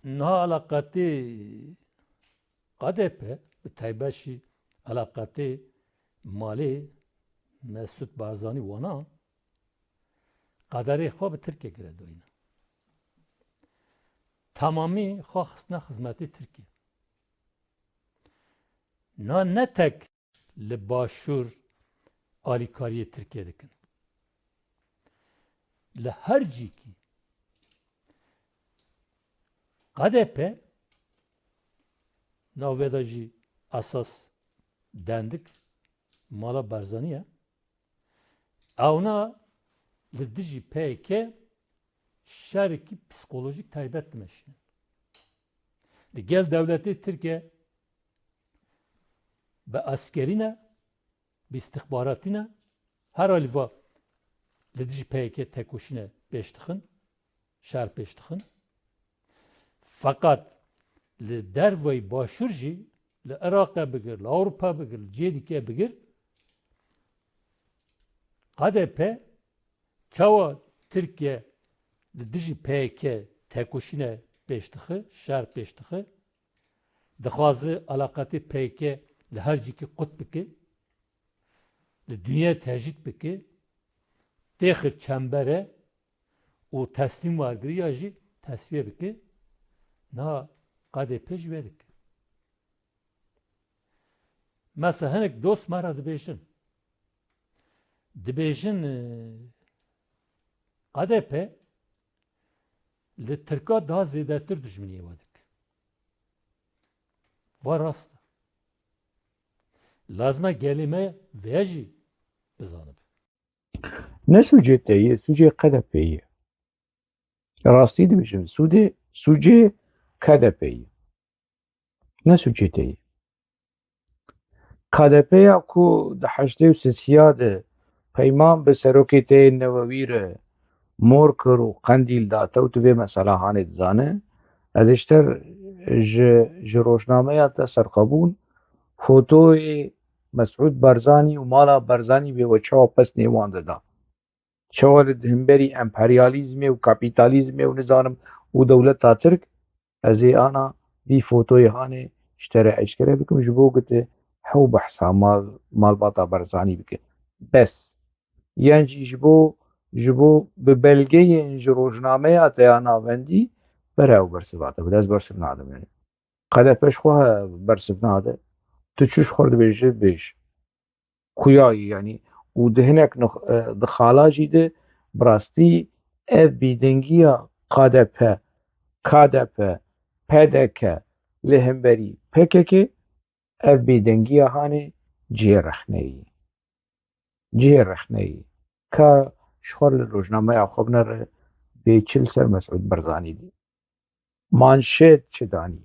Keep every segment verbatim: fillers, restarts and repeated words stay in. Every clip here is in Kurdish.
Niha eleqetê K D P, bi taybet jî eleqetê malê Mesûd Barzanî wana, qederê xwe bi Tirkiyê girêdayîne. Temamî xwe xistine xizmetê Tirkiyê. Na ne tek li Başûr alîkariyê Tirkiyê dikin. Li her cîkî K D P, navê de jî esas dendik mala Barzanî ye. Ewna li dijî P Y K şerekî psîkolojîk taybet dimeşînin. Li gel dewletê Tirkiye bi eskerî ne, bi îstixbaratî ne, her alî va li dijî P Y K tekoşîne pêş dixin, şer pêş dixin. Feqet li derveyî Başûr jî, li Iraqê bigir, li Ewropa bigir, li cihê dîke bigir, K D P çawa Tirkiye li dijî P Y K tekoşîne pêş dixe, şer pêş dixe, dixwaze eleqetê P Y K li her cîkî qut bike, li dinyayê tecrîd bike, têxe çembere û teslîm wergiriya jî tesfiye bike, niha K D P jî wê dike. Mesela hinek dost me re dibêjin. Dibêjin, e, K D P li Tirka daha zêdetir dijminiyê we dike. Va rast e. Lazim e gelê me vê jî bizanibe. Ne sûcê te ye, sûcê K D P ye. Rastî dibêjim, sûdê, sûcê K D P ye. Ne sûcê te ye. K D P ya ku di heştê û sisiya de peyman bi serokê te yê newewî re mor kir û qendîl date û tu vê mesela hanê dizane, ez ji te ji, ji rojnameya te serxwe bûn, fotoyê Mesûd Barzanî û mala Barzanî bê we çawa pesnê wan dida. Çawa li di hemberî emperyalîzmê û kapîtalîzmê û nizanim û dewleta Tirk, ez ê ana vî fotoyê hanê ji te re eşkere bikim, ji bo ku tu hew behsa mal, malbata Barzanî bike. Bes. Yan jî ji bo, ji bo bi belgeyên ji rojnameya te ya navendî bere ew bersiva te bide. Ez bersiv nadim yani. K D P ji xwe bersiv nade. Tu çi ji xwe re dibêjî, bêj. Xuya ye, yanî û di hinek nix-, e, di xala jî de bi rastî ev bêdengiya K D P, K D P, P D K li hemberî P K K, ev bêdengiya hanê cihê rexneyê ye. Cihê rexneyê ye. Ka ji xwe li rojnameya xwe binere bê çi li ser Mesûd Barzanî dî. Manşet çi danî?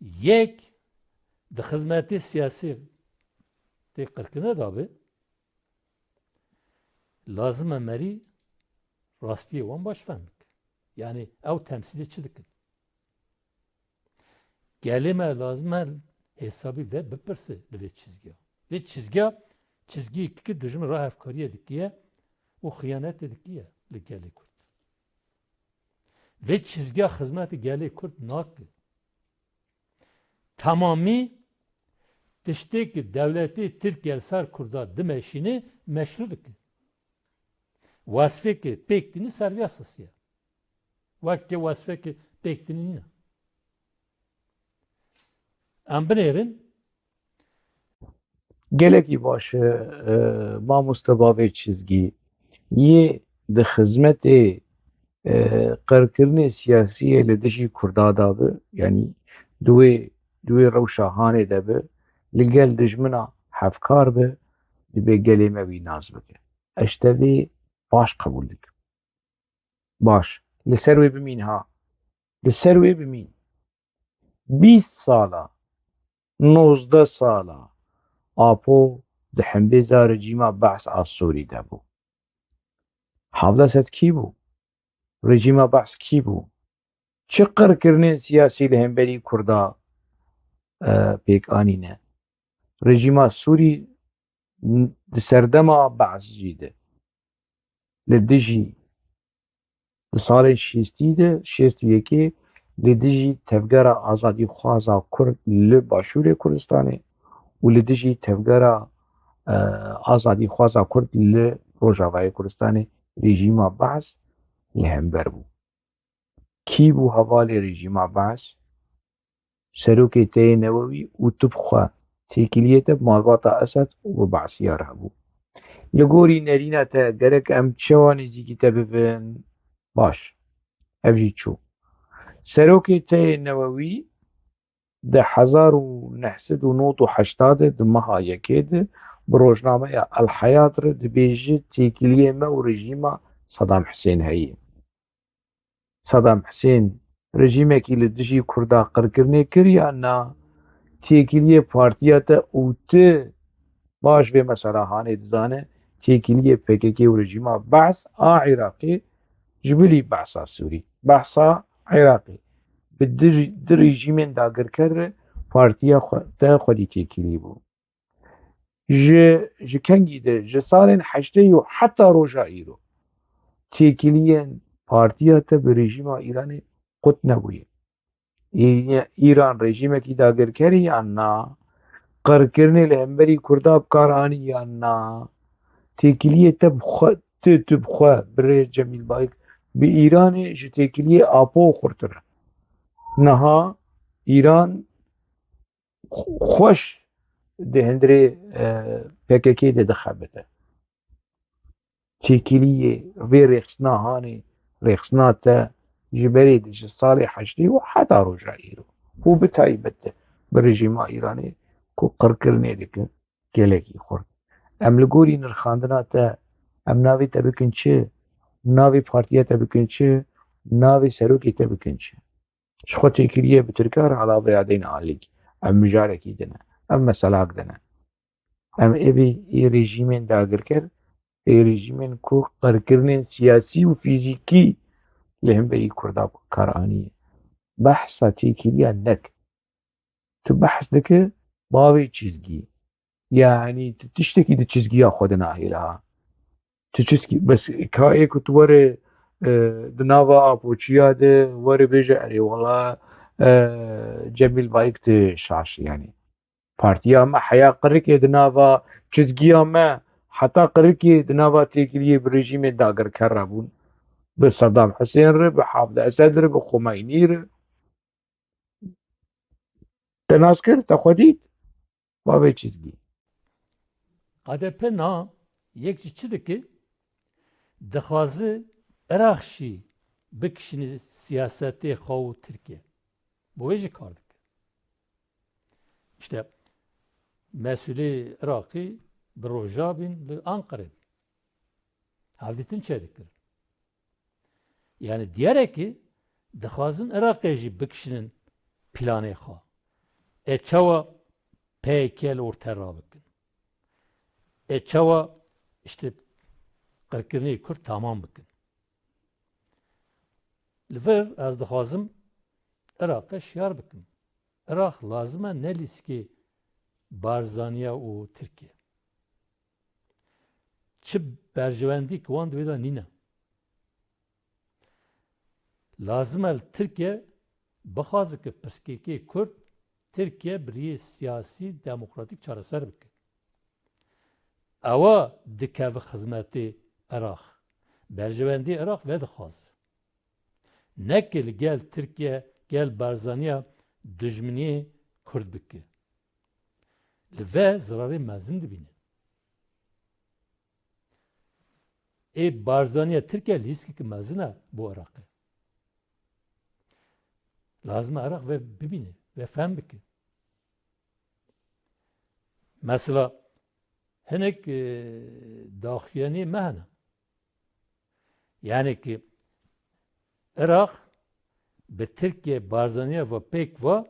Yek di xizmetê siyasî tê qirkirine de be, lazim e merî rastiyê wan baş fehm bike. Yanî ew temsîlê çi dikin? Gelê me lazim e hesabî ve bipirse li vê çizgiya. Vê çizgiya, çizgiyekî ki dijmin re hevkariyê dikiye û xiyanetê dikiye li gelê Kurd. Vê çizgiya xizmetê gelê Kurd nake. Temamî tiştê ki dewletê Tirkiye li ser Kurda dimeşîne meşrû dike. Wesfêkê pêk tînî serviya sosî ye. Wek ke wesfêkê pêk tînî nîne. Em binêrin. Gelekî baş e, e, mamoste bavê çizgî yê di xizmetê e, qirkirinê siyasî yê li dijî Kurda de bi, yanî di wê di wê rewşa hanê de bi, li gel dijmina hevkar bi, dibê gelê me wî nas bike. Ez ji te vê baş qebûl dikim. Baş. Li ser wê bimîn ha. Li ser wê bimîn. Bîst sala, nozdeh sala Apo di hembêza rejîma Behs a Sûrî de bû. Hevdeh sed kî bû? Rejîma Behs kî bû? Çi qirkirinên siyasî li hemberî Kurda e, pêk anîne? Rejîma Sûrî di serdema Behs jî de li dijî di salên şêstî de, şêst û yekê li dijî tevgera azadîxwaza Kurd li Başûrê Kurdistanê û li dijî tevgera e, azadîxwaza Kurd li Rojavayê Kurdistanê rejîma Behs li hember bû. Kî bû hevalê rejîma Behs? Serokê T Y Newewî û tu bi xwe têkiliyê te bi malbata Esed û bi Behsiya re hebû. Li gorî nerîna te gerek em çawa nêzîkî te bibin? Baş. Ev jî çû. Serokê T Y Newewî di hezar û neh sed û nod û heyştê de di meha yekê de bi rojnameya El Heyat re dibêje têkiliyê me û rejîma Sedam Hisên heye. Sedam Hisên rejîmekî li dijî Kurda qirkirinê kir yan na? Têkiliyê partiya te û tu baş vê mesela hanê dizane, têkiliyê P K K û rejîma Behs a Iraqê ji bilî Behsa Sûrî, Behsa Iraqê bi di, di rejîmên dagirker re partiya xwe, te xwedî têkilî bû. Ji, ji kengî de, ji salên heştê û heta roja îro, têkiliyên partiya te bi rejîma Îranê qut nebûye. Î-, Îran rejîmekî dagirkerî yan na? Qirkirinê li hemberî Kurda bi kar anî yan na? Têkiliyê te bi xwe, tu, tu bi xwe, birêz Cemîl Bayik, bi Îranê ji têkiliyê Apo xurtir e. Niha Îran xweş di hundirê, e, P K K de dixebite. Têkiliyê vê rêxistina hanê, rêxistina te ji berê de, ji salê heştê û heta roja îro û bi taybet de bi rejîma Îranê ku qirkirinê dike gelekî xurt. Em li gorî nirxandina te, em navê te bikin çi? Navê partiya te bikin çi? Navê serokê te bikin çi? Ji xwe têkiliyê bi tirka re ala vêya deyne alîk. Ev mijarekî din e. Ev meselak din e. Em ê vê ê rejîmên dagirker, ê rejîmên ku qirkirinên siyasî û fîzîkî li hemberî Kurda kar aniye. Behsa têkiliya nek. Tu behs dike bavê çizgî. Yanî tu tiştekî di çizgiya xwe de nahêle ha. Tu çizgî, bes ka ê ku tu were, e, di nava apoçiya de were bêje erê wela, e, Cemîl Bayik tu şaş yanî. Partiya me heya qirikê di nava çizgiya me, heta qirikê di nava têkiliyê bi rejîmê dagirker re bûn. Bi Sedam Hisên re, bi Hafid Esed re, bi Xumeynî re. Te nas kir, te xwe dît? Bavê çizgî. K D P na yek ji çi dike? Dixwaze Iraq jî bikişîne siyasetê xwe û Tirkiye. Bo wê jî kar dike. İşte mesûlê Iraqî bi Rojavayê li Anqere bîn. Hevdîtin çêdikirin. Yani diyarek ki dixwazin Iraqê jî bikişînin planê xwe. E çawa P Y K li orte rabikin? E çawa işte qirkirinê Kurd tamam bikin? Li vir ez dixwazim Iraqê şiyar bikim. Iraq lazim e ne lîstikê Barzaniya û Tirkiye. Çi berjewendî ki wan di wê de nîne. Lazim e li Tirkiye bixwaze ki pirsgirêkê Kurd Tirkiye bi riyê siyasî demokratîk çareser bike. Ewa dikeve xizmetê Iraq. Berjewendî Iraq vedixwaze. Neke li gel Tirkiye, gel Barzaniya dijminiyê Kurd bike. Li ve zirarê mezin dibîne. Ê Barzaniya Tirkiye lîskeke mezin e bo Iraqê. Lazim e Iraq ve bibîne, ve fehm bike. Mesela hinek, e, daxuyanî me hene. Yani ki Iraq bi Tirkiye Barzaniya ve pêk ve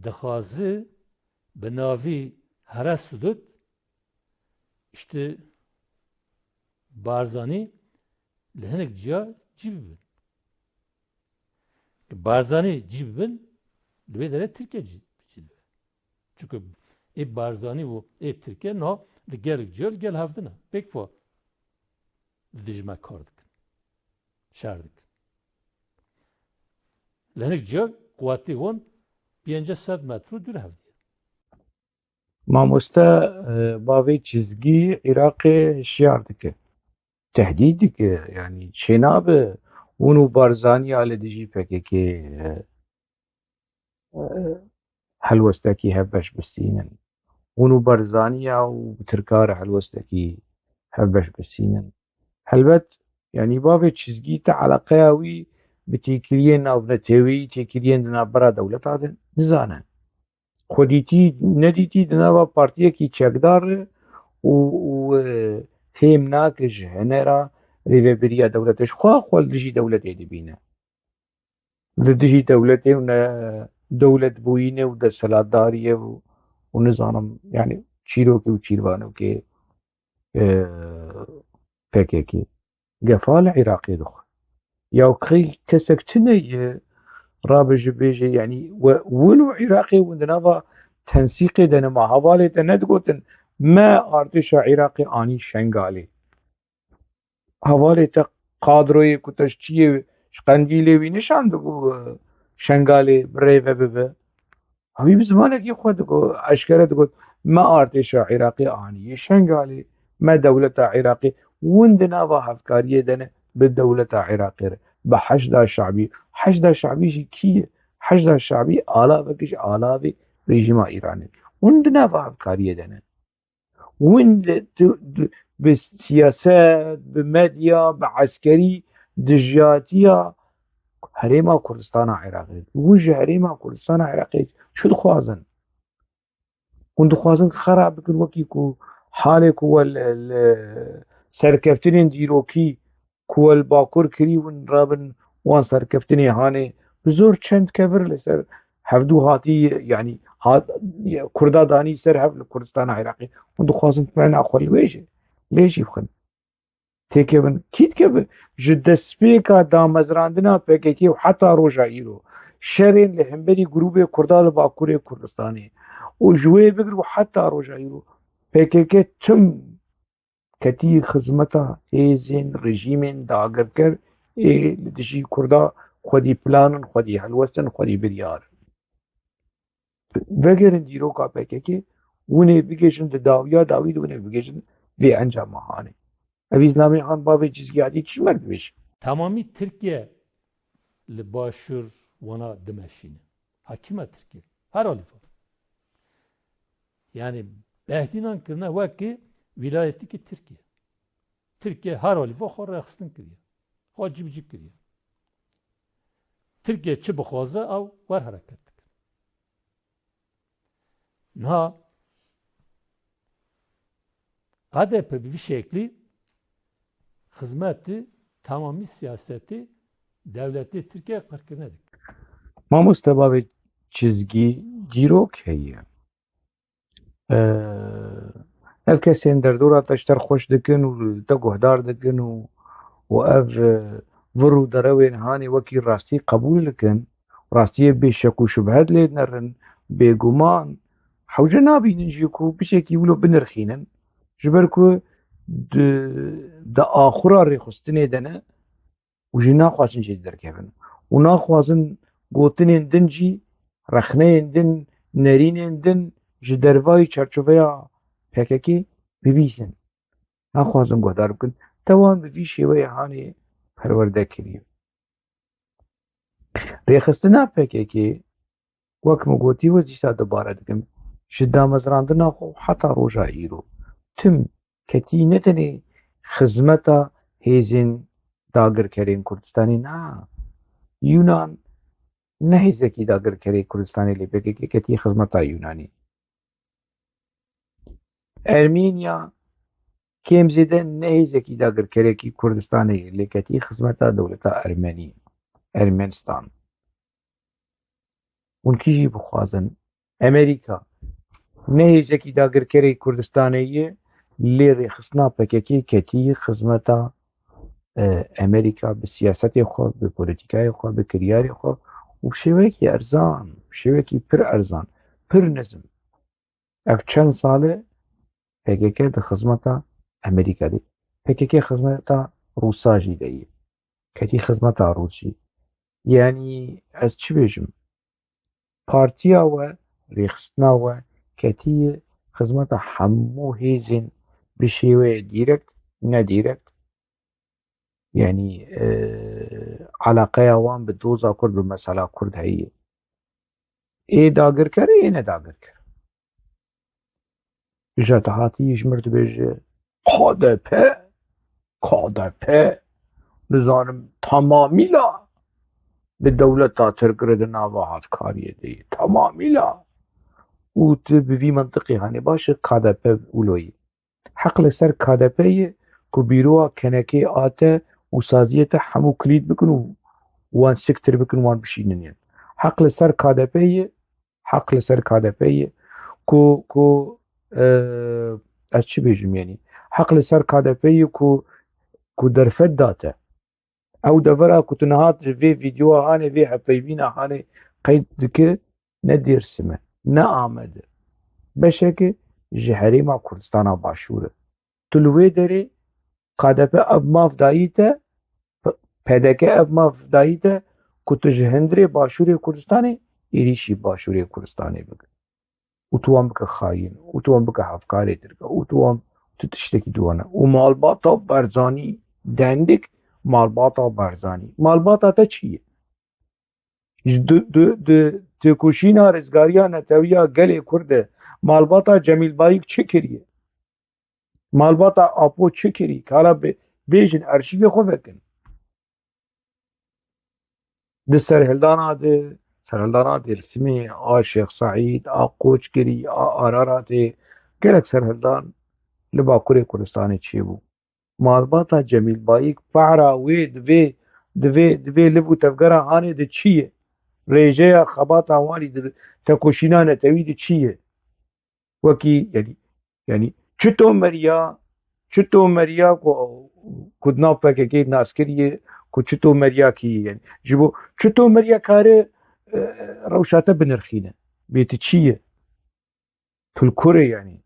dixwazi bi navî here Sudut, işte Barzanî li hinek ciya cî bibin. Ki Barzanî cî bibin, li wê derê Tirkiye cî, cî dibe. Çunku ê Barzanî û ê Tirkiye niha li gelek ciya li gel hev din e. Pêk ve li dijî me kar dikin. Şer dikin. Li hinek ciya quwetê wan pêncî sed metro dûr hev diye. Mamoste, e, bavê çizgî Iraqê hişyar dike. Tehdîd dike, yanî çênabe hûn û Barzaniya li dijî P K K, e, e, helwestekî hevbeş bistînin. Hûn û Barzaniya û bi Tirka re helwestekî hevbeş bistînin. Helbet, yanî bavê çizgî te eleqeya wî bi têkiliyên navneteweyî, têkiliyên di navbera dewleta de nizane. Xwedîtî, nedîtî di nava partiyekî çekdar e û, û, e, fêm nake ji hinera rêvebiriya dewletê. Ji xwe xwe li dijî dewletê dibîne. Li dijî dewletê û ne dewletbûyînê û desthilatdariyê û, û nizanim, yani çîrokê û çîrvanokê, e, P K K. Gefa li Iraqê dixwe. Ya qey kesek tune ye rabe ji bêje, yanî we, win û Iraqê win di nava tensîqê de ne, ma hevalê te nedigotin, me artêşa Iraqê anî Şengalê. Hevalê te kadroyê ku te ji çiyê, ji Qendîlê wî nişan dibû, e, Şengalê bi rê ve bibe. Ew ê bi zimanekî xwe digot, eşkere digot, me artêşa Iraqê anî yê Şengalê, me dewleta Iraqê, win di nava hevkariyê de ne bi dewleta Iraqê re, bi Heşda Şabî. Heşda Şabî jî kî ye? Heşda Şabî alavek ji alavê rejîma Îranê. Win di nava hevkariyê de ne. Win li, tu, tu, bi siyaset, bi medya, bi eskerî dijiyatiya Herêma Kurdistana Iraqê. Win ji Herêma Kurdistana Iraqê çi dixwazin? Hûn dixwazin xera bikin wekî ku halê ku we li, li serkeftinên dîrokî ku we li Bakur kirî win rabin wan serkeftinê hanê. Bi zor çend kevir li ser hevdû hatî, yanî hat, Kurda danî ser hev li Kurdistana Iraqê. Hûn dixwazin bena xwe li wê jî, lê jî bixin. Têkevin, kî dikeve? Ji destpêka damezrandina P K K û heta roja îro, şerên li hemberî grûbê Kurda li Bakurê Kurdistanê û ji wê bigir û heta roja îro P K K tim ketî xizmeta hêzên rejîmên dagirker ê li dijî Kurda xwedî plan in, xwedî helwest in, xwedî biryar in. Vegerin dîroka P K K, hûn ê bigihîjin di dawiya dawî de hûn ê bigihîjin vê encama hanê. Ev îzlamê han bavê cizgiyatî çi mer dibêje? Tamamî Tirkiye li başûr wana dimeşîne. Hakîma Tirkiye. Her alî va. Yani behdînan kirine wekî wîlayetikî Tirkiye. Tirkiye her alî va xwe rêxistin kiriye. Xwe cîbicî kiriye. Tirkiye çi bixwaze ew wer hereket dikin. Niha H D P bi vî şeklî xizmetî tamamî siyasetê dewletê Tirkiye qirkirine dike. Mamoste bavê çizgî dîrok heye. Ev kesên derdora te ji te re xweş dikin û te guhdar dikin û, û ev, e, vir û derewên hanê wekî rastî qebûl dikin, rastiyê bê şek û şubhet lê dinerin, bêguman, hewce nabînin jî ku bişekî wilo binirxînin, ji ber ku di, di axura rêxistinê de ne, û jî naxwazin jê derkevin û naxwazin gotinên din jî, rexneyên din, nerînên din ji dervayî çarçoveya P K K bibîsin. Naxwazin guhdar bikin. te wan bi vî şêweyê hanê perwerde kiriye. Rêxistina P K K, wek min gotî, we dîsa dubare dikim, ji damezrandina xwe heta roja îro tim ketî ne tenê xizmeta hêzên dagirkerên Kurdistanê, na, Yunan ne hêzekî dagirkerê Kurdistanê lê P K K ketî xizmeta Yunanê. Ermênya kêm zêde ne hêzekî dagirkerekî Kurdistanê ye, lê ketî xizmeta dewleta Ermenî, Ermenistan. Hûn kî jî bixwazin, Amerîka ne hêzekî dagirkerê Kurdistanê ye, lê rêxistina P K K ketî xizmeta, e, Amerîka bi siyasetê xwe, bi polîtîkayê xwe, bi kiryarê xwe û bi şêwekî erzan, bi şêwekî pir erzan, pir nizm. Ev çend sal e P K K di xizmeta Amerîka de. P K K xizmeta Rûsa jî de ye. Ketî xizmeta Rûs jî. Yanî ez çi bêjim? Partiya we, rêxistina we ketiye xizmeta hemû hêzên bi şêweyê dîrekt, nedîrekt. Yanî, e, eleqeya wan bi doza Kurd, bi mesela Kurd heye. Ê dagirker, ê nedagirker. Îja te hatî ji mir dibêje, K D P, K D P, nizanim, tamamîla bi dewleta Tirk re di nava hatkariyê de ye. Tamamîla. Û tu bi vî mintiqê hanê, baş e, K D P wilo ye. Heq li ser K D P ye ku bîroya kenekê a te û saziyê te hemû kilît bikin û wan siktir bikin, wan bişînin yên. Heq li ser K D P ye, heq li ser K D P ye ku, ku, e, ez çi bêjim, yanî, heq li ser K D P ye ku, ku derfet da te. Ew devera ku tu niha ji vê vîdeoya hanê, vê hevpeyvîna hanê qeyd dike, ne Dêrsim e, ne Amed e. Beşeke ji Herêma Kurdistana Başûr e. Tu li wê derê K D P ev maf dayî te, P-, P D K ev maf dayî te ku tu ji hundirê Başûrê Kurdistanê êrîşî Başûrê Kurdistanê bike. Û tu wan bike xayîn, û tu wan bike hevkarê Tirk, û tu wan, tu tiştekî tu wan e. Û malbata Barzanî, dendik malbata Barzanî. Malbata te çi ye? Ji du, du, du, têkoşîna rizgariya netewiya gelê Kurd e. Malbata Cemîl Bayik çi kiriye? Malbata Apo çi kirî? Kala bê-, bêjin, arşîvê xwe vekin. Di serhildana de, serhildana Dêrsimê, a Şêx Seîd, a Qoçgirî, a Araratê, gelek serhildan li Bakurê Kurdistanê çêbû. Malbata Cemîl Bayik, para wê di vê, di vê, di vê liv û tevgera hanê de çi ye? Rêjeya xebata wan î di tekoşîna netewî de çi ye? Wekî, yanî, yanî çito meriya, çito meriya ku, ku di nav P K K nas kiriye, ku çito meriya kî ye, yanî ji bo çito meriya kare, e, rewşa te binirxîne. Bê tu çi ye? Tu li kur e, yanî.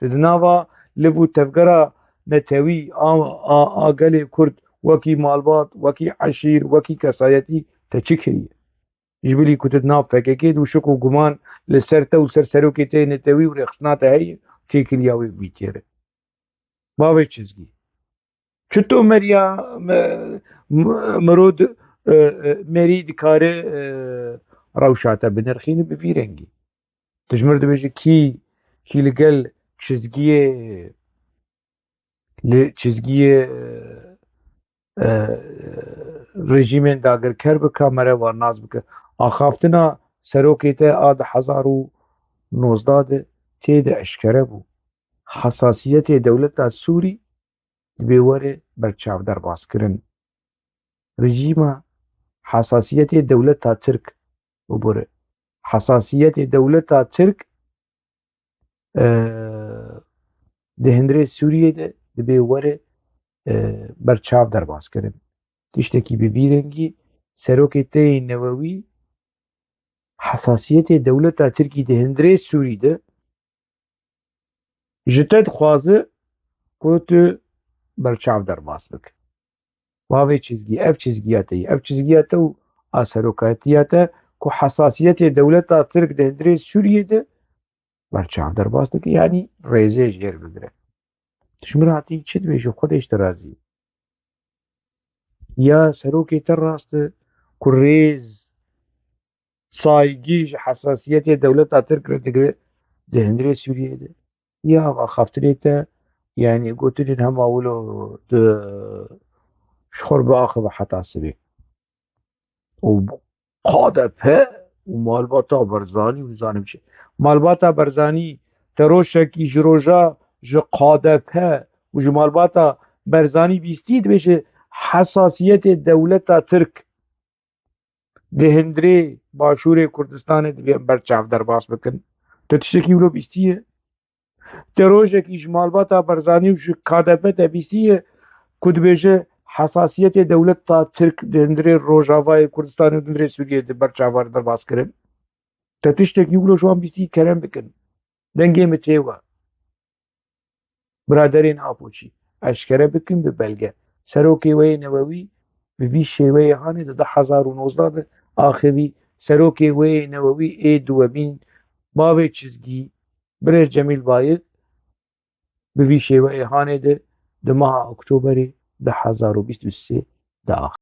Tu di nava liv û tevgera netewî a, a, a gelê Kurd wekî malbat, wekî eşîr, wekî kesayetî te çi kiriye? Ji bilî ku tu di nav P K K de û şik û guman li ser te û li ser serokê te yê netewî û rêxistina te heye, têkiliya wê bîtêre. Bavê çizgî. Çito meriya me-, m-, mirod, e, e, merî dikare, e, rewşa te binirxîne bi vî rengî? Tu ji mir dibêje kî, kî li gel çizgiyê, li çizgiyê, e, e, rejîmên dagirker bi kamere wan nas bike. Axaftina serokê te a du hezar û nozdeh de tê de eşkere bû. Hesasiyetê dewleta Sûrî dibê were berçav derbas kirin. Rejîma hesasiyetê dewleta Tirk bibûre. Hesasiyetê dewleta Tirk, e, di hundirê Sûriyê de dibê were, e, berçav derbas kirin. Tiştekî bi vî rengî serokê te yê newewî hesasiyetê dewleta Tirkî di hundirê Sûrî de ji te dixwaze ku tu berçav derbas bike. Bavê çizgî, ev çizgiya te ye. Ev çizgiya te û a serokatiya te ku hesasiyetê dewleta Tirk di hundirê Sûriyê de berçav derbas dike, yanî rêzê jêr bigire. Tu ji min hatî çi dibêjî? Xwedê ji te razî. Ya serokê te rast e ku rêz, saygî ji hesasiyetê dewleta Tirk re digire di hundirê Sûriyeyê de. Ya ava xaftinê te, yanî gotinên hema wilo di ji xwe re biaxive heta sibê. Û K D P û malbata Barzanî û nizanim çi. Malbata Barzanî te rojekî ji roja ji K D P û ji malbata Barzanî bîstî dibêje hesasiyetê dewleta Tirk di hundirê Başûrê Kurdistanê divê em ber çav derbas bikin. Tu tiştekî wilo bîstiye? Te rojekî ji malbata Barzanî û ji K D P te bîstiye ku dibêje hesasiyetê dewleta Tirk di hundirê Rojavayê Kurdistanê û di hundirê Sûriyê di ber çavan derbas kirin? Te tiştekî wilo ji wan bîstî? Kerem bikin. Dengê min tê we. Biraderên Apoçî, eşkere bikin bi belge. Serokê we yê newewî bi vî şêweyê hanê di du hezar û nozdeh de axivî. Serokê we yê newewî ê duwemîn, bavê çizgî, Birêz Cemîl Bayik, bi vî şêweyê hanê de di meha Oktoberê du hezar û bîst û sê de axivî.